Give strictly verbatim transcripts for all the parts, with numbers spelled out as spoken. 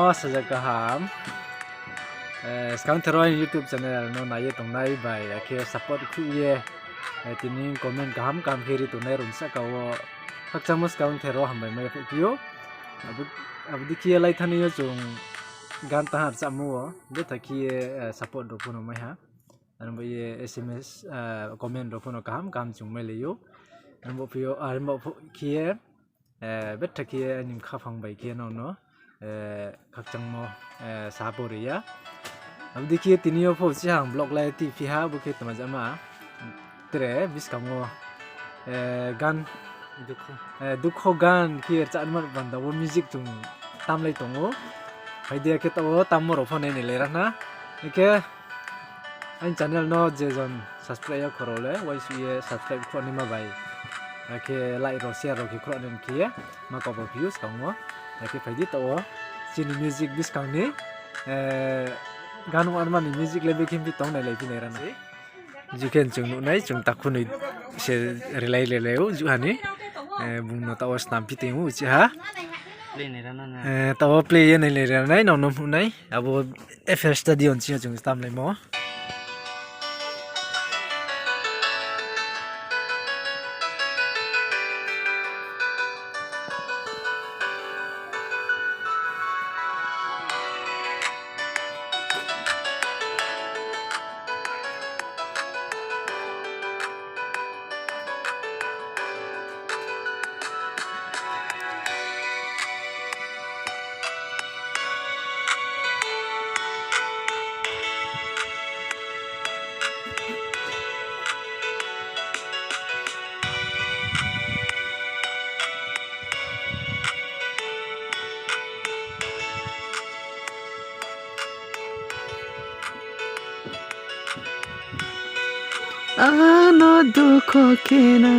O, saja kaham. Eh, skang thero aini YouTube channel no nai ye tongnai bai, akhe support khuh ye, eh, tini comment kaham kaham khe ri tongnai rao ni sahka wo khakchangmo skang thero hambai mai phi ou. Abo, abo dei khe ye lai thani yo chung gan taha rchamo wo, betha khe ye, eh, support rao pho no mai ha. Aro bo ye S M S, eh, comment rao pho no kaham kaham chung mailai ou. Aro bo phi ou, aro bo pho khe ye, eh, betha khe ye aini khaphang bai khe nrao no, eh, khakchangmo, eh, sa pho ri ya. Abo dei khe tini yo pho chihang vlog lai ti phi ha, bo khe tma jama. Tre buskang wo, eh, gan, eh, dukho gan khe rchamo panda wo music chung tamlai tong ou. Phai di, akhe taoh wo tammo rao pho nai nai lai ra na. Akhe aini channel no je jon subscribe ya khorao le, uaingsouh ye subscribe khruh naima bai. Akhe like rao, share rao khe khruh nai khe ye, ma kau bo phi ou skang wo. Akhe phai di taoh wo, chini music buskang ni, eh, gan ongmo ni music le bekhe phi tong nai lai phi nai ra na. Ju khe chung nuh nai, chung takhu noi se relai relai ou, ju ha ni, eh, bung no taoh wo snam phi tong ou, chi ha. Eh, taoh wo play ye nai lai ra nai, nrao no nuh nai, abo F L Studio ni sing yo chung tamlaimo. Ano dukho khe na,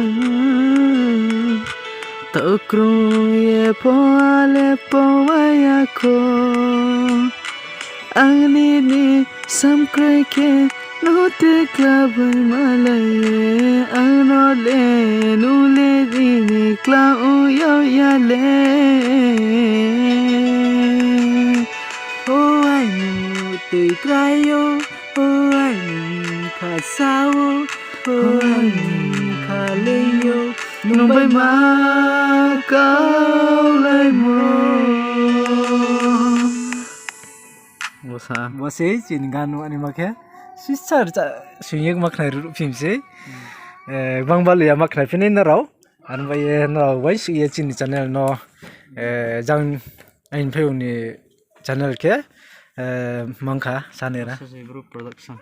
tokrung ye pho ale pho wai ya kho. Ang nini samkrai khe no tikla bai malai ye, ang no le nung le nini kla ong yag ya le. O aini tui krai yo, o aini khasa wo, o aini khalei yo, nung bai ma kaulaimo. Bo sa, bo se chini gan no ani ma khe, sisa rcha, sing ye ma khnai ruh phim se. Eh, bang bal ya ma khnai phi nai nrao. Aro bai ye nrao uaingsouh ye chini channel no, eh, jang aini phai ni channel khe, eh, mang kha sanai ra. Kosojoi Bru Production.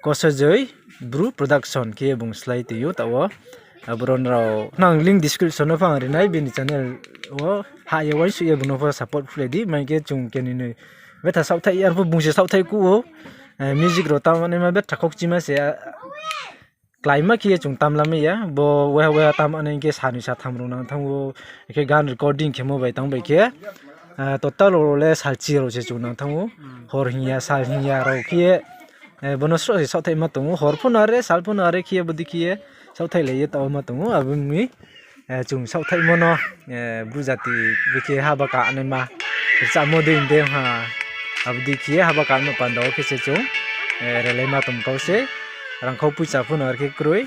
Kosojoi Bru Production khe bung slái tong ou taoh wo. Aboro nrao nang link description no pho ang ri nai, bini channel wo hah ye uaingsouh ye bung no pho support khlai di, mai khe chung keni noi betha saohthaih, arphuh bung se saohthaih kuh ou, eh, music rao tam naima betha khokchima se, ah, kláima khe ye chung tamla mai ya, bo weha weha tam nai khe sanoi satham rao nang thanng ou, khe gan recording khemo bai tang bai khe, eh, total rao le salchi rao se chung nang thanng ou, hor hing ya, sal hing ya rao khe ye, eh, bo no sroh se saohthaih ma tong ou, hor pho no are, sal pho no are khe ye, bodei khe ye, saohthaihlai ye taoh wo ma tong ou, abo mi, eh, chung saohthaihmo no, eh, Bru jati bikhe haba kanaima rchamo dei de ha, abo dei khe haba kanaima panda wo khe se chung, eh, relaima tong kau se, rangkhau poicha pho no are khe kroi,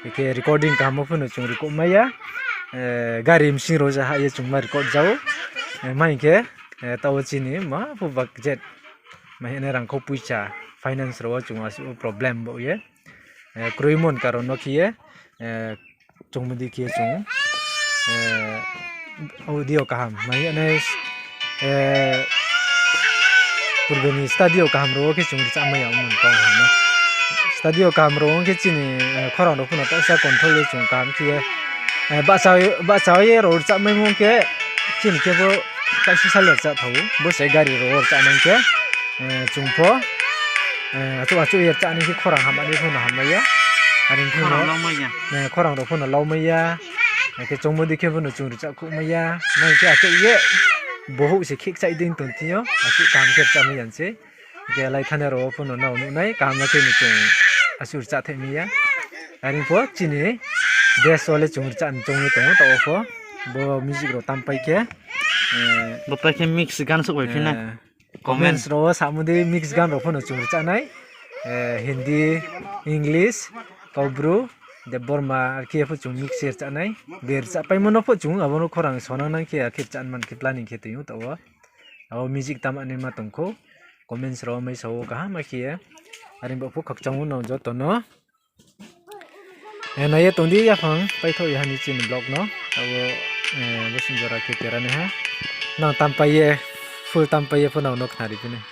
bikhe recording kaham wo pho no chung record mai ya, eh, gari msing rao ja ha ye chung ma record ja ou, eh, ma hing khe, eh, taoh wo chini ma pho budget, ma hing ye rangkhau poicha, finance rao wo chung asuh problem bo ye. Eh, kroimo ni karon no khe ye, eh, chungmo dei khe chung, eh, audio kaham, mai ya nai, eh, purbe ni studio kaham rao wo khe chung rchah mai ya omo ni kau ha no. Studio kaham rao wo khe chini, eh, khorang rao pho no taisa control ye chung kaham khe ye, eh, bahcha, bahcha ye rao rchah maimo khe chini khe bo taisi sal rchah thao, bo se gari rao wo rchah nai khe, eh, chung pho, eh, achouh achouh ye rchah nai khe khorang hamya ni pho no hammai ya. Are pho no, eh, khorang rao pho no laumai ya. Akhe chungmo dei khe pho no chung rchah khouhmai ya. Mai khe achouh ye bohouh se khekchaih dei tong thing yo, achouh kaham khe rchah mai ya se. Hing khe lai thani rao wo pho no nrao nuh nai, kaham no khe no chung asuh rchah thaih mai ya. Are pho chini best wo le chung rchah ni choung ye tong ou taoh wo pho. Bo music rao tampai khe, Bo pai khe mix gan souhphai phi nai. Comments rao wo samo di mix gan rao pho no chung rchah nai. Hindi, English, Kaubru, Debbarma, arkhe ye pho chung mix ye rchah nai. Be rchahpaimo no pho chung abo no khorang sonang nang khe, arkhe rchah man khe planning khe tong ou taoh wo. Abo music tama naima tong khou. Comments rao wo maisa wo kaham ma khe ye. Are baoh pho khakchang ou nang joto no. Nai ye tong di yaphang paithoh ya ha ni chini vlog no. Abo, bosong jora khe tera nai ha. Nang tampai ye, full tampai ye pho nang no khnari phi nai.